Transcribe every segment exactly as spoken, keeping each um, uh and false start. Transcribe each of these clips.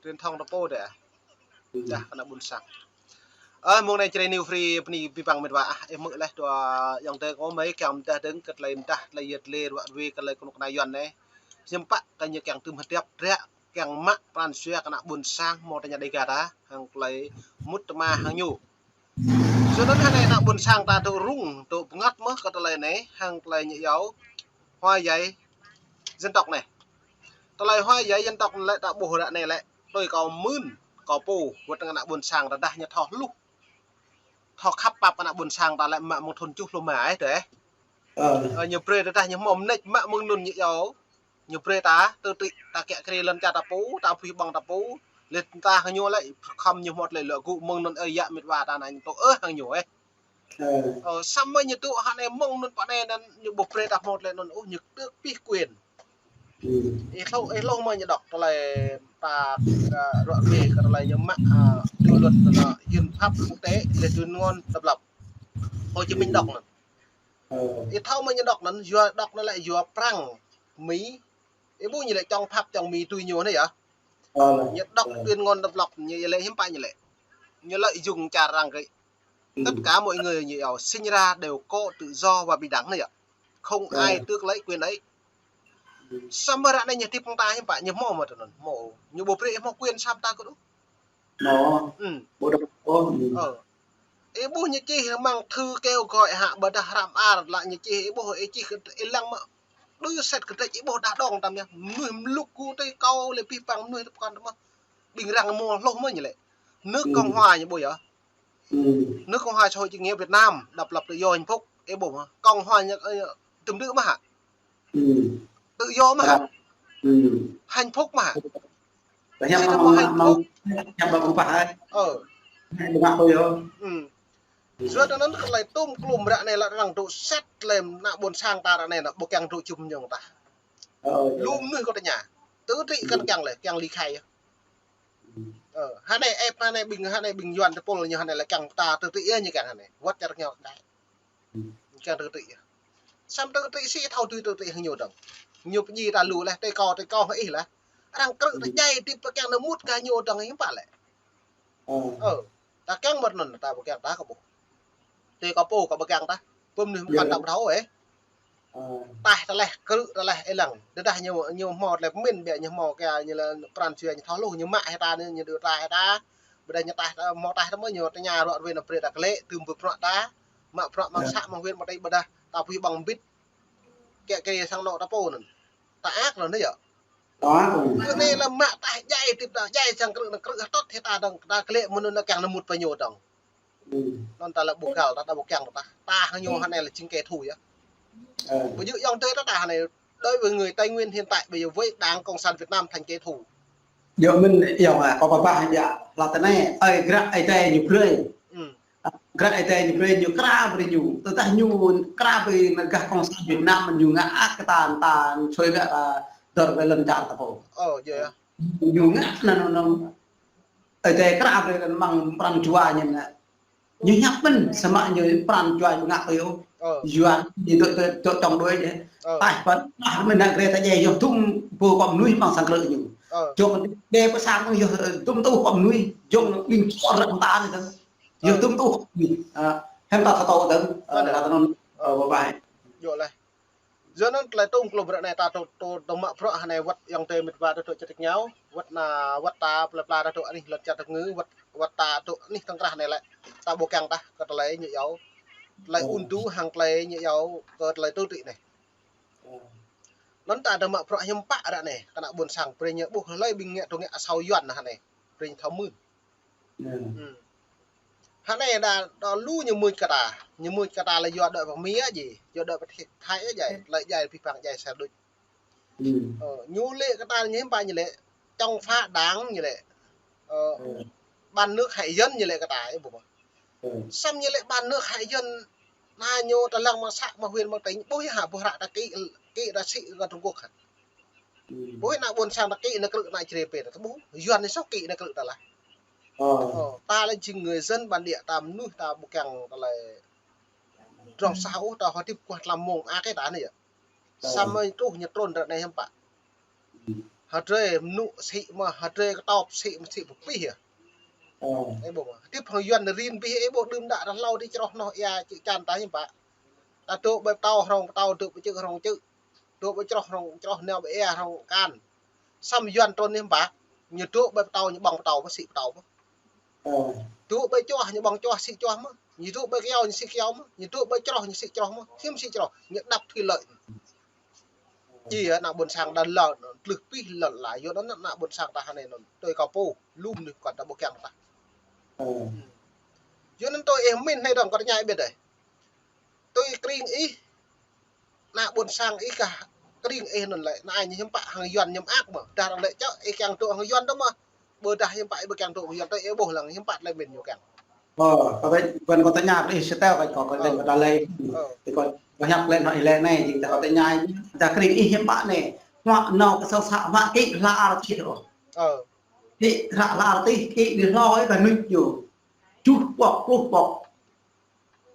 Truyền thông ta pô deh. Dah kơ ană ƀôn sang. Ơ, mông anai Jrai New Free bơni abih bang met wa ah, ih hmư̆ laih dua ayŏng adơi kâo mơi kiăng pơdah dơ̆ng kơ tơlơi pơdah tơlơi yet lĕ ruă ruê kơ tơlơi kơnuk kơna Yuan anai. Hiư̆m pă kơ ñu kiăng tŭm hơdrăp dră kiăng mă pran jua kơ ană ƀôn sang hmâo tơña Dega ta hăng tơlơi mŭt tơma hăng ñu. Yua anŭn hơnai ană ƀôn sang ta dŏ rŭng, dŏ bơngăt mơ̆ kơ tơlơi anai, hăng tơlơi ñu iâu, hua yai dân tộc anai. Tơlơi hua yai dân tộc anai lĕ ta ƀuh ră anai lĕ, tui kâo mưn, kâo pô, wơ̆t hăng ană ƀôn sang ta dah ñu thâo hluh. Thâo khăp pap ană ƀôn sang ta lĕ mă mơ̆ng thun tơjuh pluh rơma ih deh. Ơ, ñu brơi ta dah ñu hmâo mơneč mă mơ̆ng anŭn ñu iâu. Ñu brơi ta, tơtĭ, ta kiă kriê lŏn čar ta pô, ta pơwih ƀơ̆ng ta pô, lĕ ta hăng ñu lĕ, khŏm ñu hmâo tơlơi luă gŭ mơ̆ng anŭn ơi yă met wa ta anai ñu tŏ ơh hăng ñu ih. Ơ, samơ̆ ñu tŭ hơnai mơ̆ng anŭn pơ anai anŭn ñu ƀu brơi ta hmâo tơlơi anŭn ôh, ñu tơk pih quyền. Ih hluh, ih hluh mơ̆ ñu đŏk tơlơi ta, ơ, ruă ruê kơ tơlơi ñu mă, ơ, điều luật, ơ, hiến pháp quốc tế, lĕ tuyên ngôn độc lập. Hồ Chí Minh đŏk anŭn. Ih thâo mơ̆ ñu đŏk anŭn, yua đŏk anŭn lĕ yua Prăng, Mi, ih ƀuh ñu lĕ čŏng Pháp čŏng Mi tui ñu anai yơh. Ñu đŏk tuyên ngôn độc lập, ñu lĕ hiư̆m pă ñu lĕ. Ñu lợi dụng čar arăng kơ. Tất cả mọi người ñu iâu sinh ra đều có tự do và bình đẳng anai yơh. Không ai tước lấy quyền ấy. Samơ̆ ră anai ñu hơdip hăng ta hiư̆m pă, ñu hmâo mơ̆ tui anŭn, hmâo. Ñu ƀu brơi ih hmâo quyền sap ta kơ đu. Ơ. Ih ƀuh ñu čih mơ̆ng thư kêu gọi hă, ƀôdah hră mơar lă ñu čih, ih ƀuh ih čih ih lăng mơ̆. Đơ set kơdrĕč ih ƀuh đah đong tam yơh. Mơnuih mluk gu tui kâo lĕ abih bang mơnuih tơpơkŏn tơmơ̆. Ƀing arăng hmâo hluh mơ̆ ñu lĕ. Nước Cộng hòa ñu ƀuh yơh. Nước Cộng hòa xã hội chủ nghĩa Việt Nam, độc lập tự do hạnh phúc. Ih ƀuh mơ̆. Cộng hòa ñu, ơ, tơm đư̆ mơ̆ hă. Tự do mơ̆ hă. Hạnh phúc mơ̆ hă. Sĭt mơ̆ hạnh phúc. Ơ. Yua anŭn kơ tơlơi tŭm klum ră anai lă arăng dŏ set lĕ ană ƀôn sang ta ră anai ană ƀu kiăng dŏ jum ñong ta. Lu mơnuih kâo tơña. Tơtĭ kăn kiăng lĕ, kiăng ly khai yơh. Ơ, hơnai ĕp hơnai ƀing, hơnai ƀing Yuan tơpul ñu hơnai lĕ kiăng ta tơtĭ yơh ñu kiăng hơnai. Wơ̆t čar ñu đai. Kiăng tơtĭ yơh. Samơ̆ tơtĭ sĭ thâo tui tơtĭ hăng ñu dơ̆ng. Ñu pơdjai ta lu lĕ, tơkâo, tơkâo hăng ih lĕ. Arăng krư̆ ta djai hơdip pơkiăng nao mŭt kơ ñu dơ̆ng hiư̆m pă lĕ. Ơ, ta kiăng mơ̆t anŭn, ta ƀu kiăng ta kơ ƀuh. Tui kâo pô kâo ƀu kiăng ta. Pơm mơnuih mơkăn ta ƀu thâo ôh. Taih tơleh, krư̆ tơleh ih lăng. Tơdah ñu, ñu hmâo tơlơi pơmĭn biă ñu hmâo kơ ñu lĕ pran jua ñu thâo hluh ñu mă hĭ ta anai, ñu dŏ ta hĭ ta. Ƀôdah ñu taih ta, hmâo taih ta mơ̆ ñu tơña ruă ruê ană brơi ta kơ lĕ, tơm ƀu bruă ta. Mă bruă mơ̆ng să mơ̆ng huyện mơ̆ng tỉnh ƀôdah ta pơwih ƀơ̆ng mbĭt. Kiă kriê sang anŏ ta pô anŭn. Ta ăt anŭn yơh. Yua anai lĕ mă taih djai hơdip ta, djai sang krư̆ anŭn krư̆ hơtŭt hĭ ta dơ̆ng, ta kơ lĕ mơnuih anŭn kiăng nao mŭt pơ ñu dơ̆ng. Anŭn ta lĕ ƀu găl ta, ta ƀu kiăng ta. Ta hăng ñu hơnai lĕ chính kẻ thù yơh. Ƀu djơ̆ ayŏng adơi ta, ta hơnai. Đối với người Tây Nguyên hiện tại bây giờ với Đảng Cộng sản Việt Nam thành kẻ thù. Yua mơ̆n ayŏng ah, kâo pơpă hăng yơh. Lăp tơ anai, ơi gră Ơi Adai ñu brơi. Gră Ơi Adai ñu brơi ñu krao brơi ñu. Tơdah ñu krao brơi ană gah Cộng sản Việt Nam ñu ngă ăt kơ ta, ta sui biă ta dơ̆r wai lŏn čar ta pô. Ơ, yơh. Ñu ngă anŭn anŭn. Ơi Adai krao brơi anŭn mơ̆ng pran jua ñu anŭn. Ñu hiăp mơ̆n, samơ̆ ñu pran jua ñu ngă tui ôh. Ơ. Yua ñu dŏ, dŏ, dŏ čŏng đuaĭ yơh. Ơ. Taih păn, ah, mơ̆n ană grê ta djai yơh tŭm ƀu kơ mơnuih mơ̆ng sang krư̆ ñu. Ơ. Jŏng đe pơ sang yơh tŭm tŭ kơ mơnuih, jŏng ƀing čô rơ̆k ta anai dơ̆ng. Yơh tŭm tŭ. Ơ, hơnŭn ta thâo tŭ dơ̆ng, ơ, lăp tơ anŭn, ơ, bye bye. Yơh lĕ. Yua anŭn tơlơi tŭm klum ră anai ta dŏ, dŏ, dŏ mă bruă hơnai wơ̆t ayŏng adơi met wa dŏ dŏ čơdrĭk ñu, wơ̆t ană, wơ̆t ta plơi pla ta dŏ anih lŏn čar ta ngư, wơ̆t, wơ̆t ta dŏ anih tơ̆ng krah anai lĕ. Ta ƀu kiăng ta kơ tơlơi ñu iâu. Tơlơi ŭn tŭ hăng tơlơi ñu iâu kơ tơlơi tơtĭ anai. Anŭn ta dŏ mă bruă hiư̆m pă ră anai, kơ ană ƀôn sang brơi ñu ƀuh hlơi ƀing ngă tơ̆ng ngă asâo Yuan anai hơnai. Brơi ñu thâo mưn. Hơnai đa, đa lu ñu mưč kơ ta. Ñu mưč kơ ta lĕ yua đuaĭ pơ Mi ah ji, yua đuaĭ pơ Thái ah ji, tơlơi djai pih păng djai sa đôč. Ơ, ñu lĕ kơ ta ñu hiư̆m pă ñu lĕ, chống phá đảng ñu lĕ. Ơ, bán nước hại dân ñu lĕ kơ ta, ih ƀuh mơ̆. Samơ̆ ñu lĕ bán nước hại dân, anai ñu ta lăng mơ̆ng să mơ̆ng huyện mơ̆ng tỉnh, ƀuh yơh hă, ƀuh ră ta kĭ, kĭ ta sĭ kơ Trung Quốc hă. Ƀuh ană ƀôn sang ta kĭ ană krư̆ ană Jrai pê ta ƀuh. Yuan anai soh kĭ ană krư̆ ta lah. Ơ, ta lĕ jing người dân bản địa ta mơnuih ta ƀu kiăng tơlơi drŏng sah ôh ta hơdip kuah tlam mông ăt kơ ta anai yơh. Samơ̆ truh ñu trŭn ră anai hiư̆m pă. Hơdrơi mơnŭ sĭ mơ̆, hơdrơi kơtop sĭ mơ̆, sĭ pơpih yơh. Ơ. Ih ƀuh mơ̆. Hơdip hăng Yuan rin bih ih ƀuh đưm đă rah hlâo đĭ čroh noh ia čư̆ čan ta hiư̆m pă. Ta dŏ ƀơi pơtâo hrŏng pơtâo, dŏ ƀơi čư̆ hrŏng čư̆. Dŏ ƀơi čroh hrŏng čroh, nao ƀơi ia hrŏng akan. Samơ̆ Yuan trŭn hiư̆m pă. Ñu dŏ ƀơi pơtâo ñu ƀơ̆ng pơtâo mơ̆, sĭ pơtâo mơ̆. Ơ. Dŏ ƀơi čuah ñu ƀơ̆ng čuah, sĭ čuah mơ̆. Ñu dŏ ƀơi kyâo ñu sĭ kyâo mơ̆. Ñu dŏ ƀơi čroh ñu sĭ čroh mơ̆. Hiư̆m sĭ čroh. Ñu đăp thủy lợi. Či ană ƀôn sang đa lơ, tlưh pih lŏn la, yua anŭn ană ƀôn sang ta hơnai anŭn. Tui kâo pô, lŏm anai kâo ta ƀu kiăng ta. Ơ. Yua anŭn tui ih min hơnai dong kâo tơña ih ƀiă dêh. Tui krĭng ih, ană ƀôn sang ih kah krĭng ih anŭn lĕ, anai ñu hiư̆m pă hăng Yuan ñu mơak mơ̆. Dah arăng lĕ čŏ, ih kiăng dŏ hăng Yuan dong mơ̆. Ƀôdah hiư̆m pă ih ƀu kiăng dŏ hăng Yuan, tui ih ƀuh lăng hiư̆m pă tơlơi min ñu kiăng. Ơ, kâo tơ-, ƀuăn kâo tơña kơ ih sơteo kơ kâo, kâo tơña kơ ta lĕ. Ơ. Tui kâo, kâo hiăp lĕ anŭn ih lĕ anai, jing ta kâo tơña, ta krĭng ih hiư̆m pă anai. Hmua nao kơ sâo sa hmua kĭ hla ar tih ôh. Ơ. Kĭ hla, hla ar tih, kĭ ñu hlâo ih kơ nuč ñu. Juh pŏk, pluh pŏk.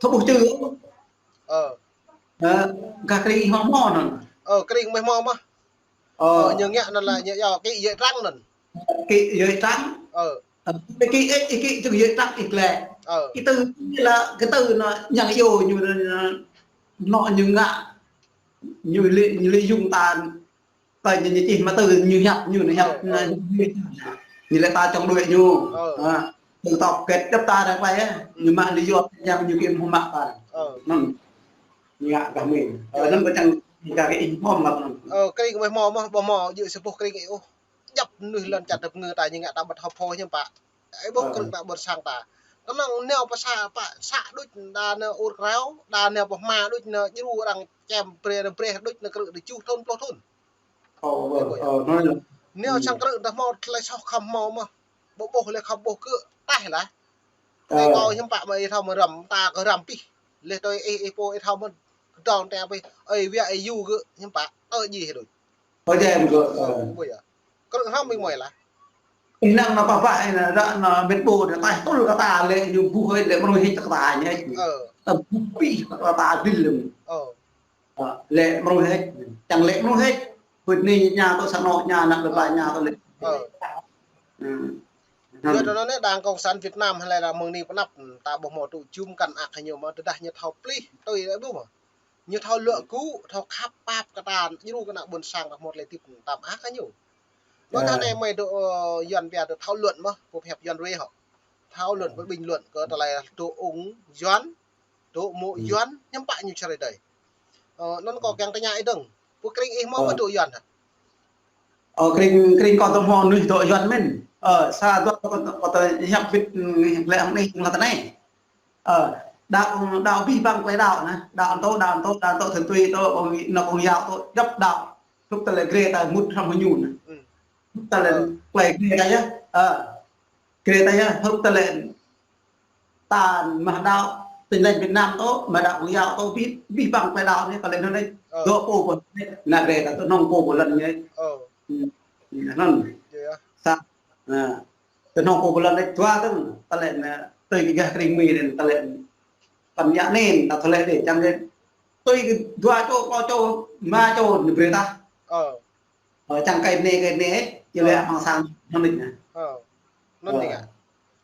Thâo ƀuh čư. Ơ. Ơ, gah krĭng ih hmâo hmâo anŭn. Ơ, krĭng mơ̆ hmâo mơ̆. Ơ. Ơ, ñu ngă anŭn lĕ ñu yua kĭ yơh trăng anŭn. Kĭ yơh trăng. Ơ. Ơ, kĭ ih, ih kĭ čư yơh trăng ih glĕ. Ơ. Kĭ tơ, kĭ la, kĭ tơ anŭn ñang yua ñu, anŭn ñu ngă. Ñu lĕ, ñu lĕ yŭng tan. Tơ ñu, ñu čih mă tơ ñu hiăp ñu, ñu hiăp, ơ, ñu, ơ, ñu lĕ ta čŏng đuaĭ ñu. Ơ. Ha. Tơ tŏp kĕt djŏp ta ră anai, ơ. Ñu mă ñu yua yang ñu kiăng hmâo mă ta. Ơ. Anŭn. Ñu ngă gah min. Ơ, anŭn kâo čang gah kơ ih hmâo mă anŭn. Ơ, krĭng ih hmâo mơ̆, ƀu hmâo, djơ̆ sa boh krĭng ih ôh. Djŏp mơnuih lŏn čar tơpơngư ta ñu ngă ta ƀu thâo phô hiư̆m pă. Ih ƀuh, ơ, krĭng ană ƀôn sang ta. Kơnơ̆ng nao pơ sa, pơ sa đôč, đa nao ur krao, đa nao pơ hma đôč, nao djru arăng čem brơi, brơi đôč, nao krư̆ đa juh thŭn, pluh thŭn. Ơ, ơ, ơ, anŭn. Nao, ơ, sang krư̆ ta hmâo tơlơi soh khŏm hmâo mơ̆. Ƀu ƀuh lĕ khŏm ƀuh kơ taih lah. Ơ. Anai kâo hiư̆m pă mơ̆ ih thâo mơ̆ răm, ta kơ răm pih. Lĕ tui ih, ih pô ih thâo mơ̆ kơdŏng tơpă pih. Ơi, wia ih yu kơ hiư̆m pă. Ơ, djơ̆ đôč. Ơ, djơ̆ kơ, ơ. Ơ, ƀu yơh. Krư̆ hrŏm ih mơi lah. Ih năng anŭn pơpă ih năng, ră anŭn mĕt ƀô̆ anŭn taih tŭl kơ ta lĕ ñu ƀuh hơi lĕ mơnuih hĭ kơ ta ñu. Ơ. Ta ƀuh pih kơ ta dĭl lĕ. Ơ. Ơ, lĕ mơnuih hĭ. Čang lĕ mơnuih hĭ. Ƀơi anai ñu tơña tŏ sang anŏ tơña, ană plơi pla tơña tŏ lĕ. Ơ. Ơ. Yua anŭn anai đảng cộng sản Việt Nam hơlơi đa mơ̆ng anai pơ anăp, ta ƀu hmâo tŭ jum kăn ak hăng ñu mơ̆, tơdah ñu thâo plih, tui lĕ ƀuh mơ̆. Ñu thâo luă gŭ, thâo khăp pap kơ ta, djru kơ ană ƀôn sang ta hmâo tơlơi hơdip tơm ak hăng ñu. Anŭn, ơ, hơnai mơi dŏ, ơ, Yuan pia dŏ thảo luận mơ̆, pô pơhiăp Yuan ruai hŏ. Thảo luận, ơ, pơ bình luận kơ tơlơi dŏ ung Yuan, dŏ mơ̆, ơ, Yuan, hiư̆m pă ñu čơrơi đơi. Ơ, anŭn kâo, ơ, kiăng tơña ih dơ̆ng. Pơ krĭng ih hmâo, ơ, mơ̆ dŏ Yuan hă? Ơ, krĭng, krĭng kâo tơ hmâo mơnuih dŏ Yuan mơ̆n. Ơ, sa dua kâo, kâo tơ hiăp bit, ơ, lĕ hăng anai, hăng lăt anai. Ơ, đaŏ, đaŏ abih bang tơlơi đaŏ anai. Đaŏ anŭn, đaŏ anŭn, đaŏ anŭn, Thượng Tọa anŭn, ƀing anŭn Công giáo anŭn, djŏp đaŏ. Hrup tơlơi grê ta mŭt hrŏm hăng ñu anai. Ơ. Hrup tơlơi, ơ, klei grê ta yơh. Ơ. Grê ta yơh, hrup tơlơi ta mă đaŏ Tin Lành Việt Nam tŏ, mă đaŏ Công giáo tŏ, abih, abih bang tơlơi đaŏ anai, kơ lĕ anŭn anai. Ơ. Dŏ pô pô anai, ană grê ta tŏ nŏng pô pô lŏn anai. Ơ. Ơ, anŭn. Yơh. Sa, anai. Tơ nŏng pô pô lŏn anai dua tơ̆ng, tơlơi anai, tui kơ gah krĭng Mi anai, tơlơi anai. Pơmĭn anai, ta tơlơi anai, čang anai. Tui kơ dua čô, klâo čô, rơma čô, anai brơi ta. Ơ. Ơ, čang kơ anai, kơ anai, či lĕ, ơ, amăng sang, anŭn anai. Ơ. Anŭn anai. Ơ.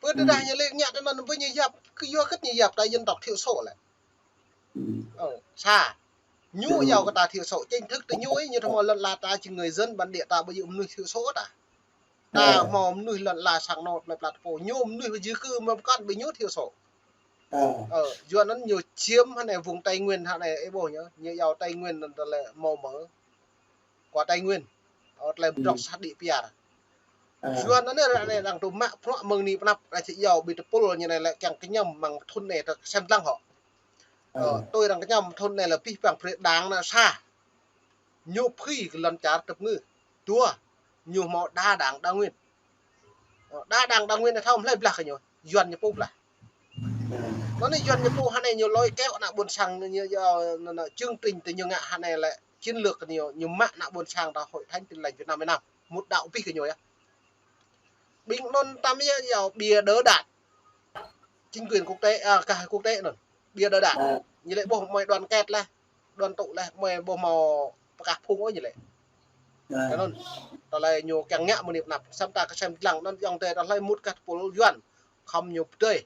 Pơ tơdah, ơ, ñu lĕ ngă tơ anŭn, pơ ñu yap, kơ yua hơget ñu yap, ta dân tộc thiểu số lĕ. Ơ, sa. Ñu yua kơ ta thiểu số, chính thức tơ ñu, ñu tơ hmâo lŏn la ta či người dân bản địa ta ƀu djơ̆ mơnuih thiểu số ta. Ta hmâo mơnuih lŏn la sang anŏ plơi pla ta pô. Ñu mơnuih di cư mơ̆ pơkŏn ƀing ñu thiểu số. Ơ, yua anŭn ñu chiếm hơnai vùng Tây Nguyên hơnai ih ƀuh ñu. Ñu yua Tây Nguyên anŭn tơlơi hmâo mơ̆. Kơ Tây Nguyên. Ơ, tơlơi pơdrŏng sah đĭ piar. Ơ. Yua anŭn anai ră anai arăng tŭ mă bruă mơ̆ng anai pơ anăp, arăng či yua ƀing tơpul ñu anai lĕ kiăng kơñăm mơ̆ng thŭn anai tơ sem lăng hŏ. Ơ, ơ, tui arăng kơñăm thŭn anai lĕ abih bang brơi đảng anai sa. Ñu phui kơ lŏn čar tơpơngư. Dua, ñu hmâo đa đảng đa nguyên. Ơ, đa đảng đa nguyên anai thâo mơ̆ hlơi blah kơ ñu, Yuan ñu pô blah. Anŭn anai Yuan ñu pô hơnai ñu lôi kéo ană ƀôn sang ñu, ñu, anŭn, anŭn, chương trình tơ ñu ngă hơnai lĕ chiến lược ñu, ñu mă ană ƀôn sang ta Hội Thánh Tin Lành Việt Nam, Việt Nam. Mŭt đaŏ abih kơ ñu yơh. Ƀing anŭn tam yơh, yua bia đỡ đạn. Chính quyền quốc tế, à, kah quốc tế anŭn. Bia đỡ đạn. Ơ. Ñu lĕ ƀuh mơi đoàn kết lĕ, đoàn tụ lĕ, mơi ƀuh hmâo pơkah phung ôh ñu lĕ. Anŭn, tơlơi ñu kiăng ngă mơ̆ng anai pơ anăp, samơ̆ ta kơsem lăng, anŭn yŏng tơi tơlơi mŭt kơ tơpul Yuan, khŏm ñu pơdơi.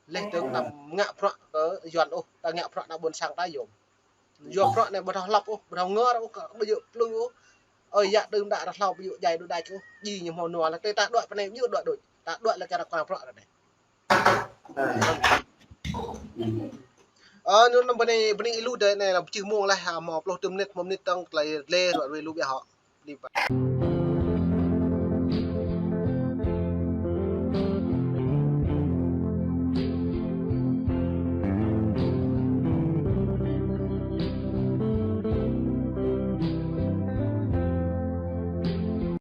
Leh tơ̆ng anăm ngă prăk kơ Yuan ôh, ta ngă prăk ană ƀôn sang ta yôm. Yua prăk anai ƀu thâo hlăp ôh, ƀu thâo ngor ôh, kơ ƀu djơ̆ plư ôh. Ơi yă tơ̆ng đă rơhlâo ƀu djơ̆ djai đu đač ôh, djai ñu hmâo nua lah tơi ta đuaĭ pơ anai ƀu djơ̆ đuaĭ đôč. Ta đuaĭ lĕ kơ ră kơ prăk ră anai. Ơ, ñu năm bơni, bơni ilu dơi anai lah pơčih mông lah, hă, hmâo pluh tơm mơnit, hmâo mơnit tơ̆ng tơlơi lĕ ră ruai lu biă hŏ. Bơni pă.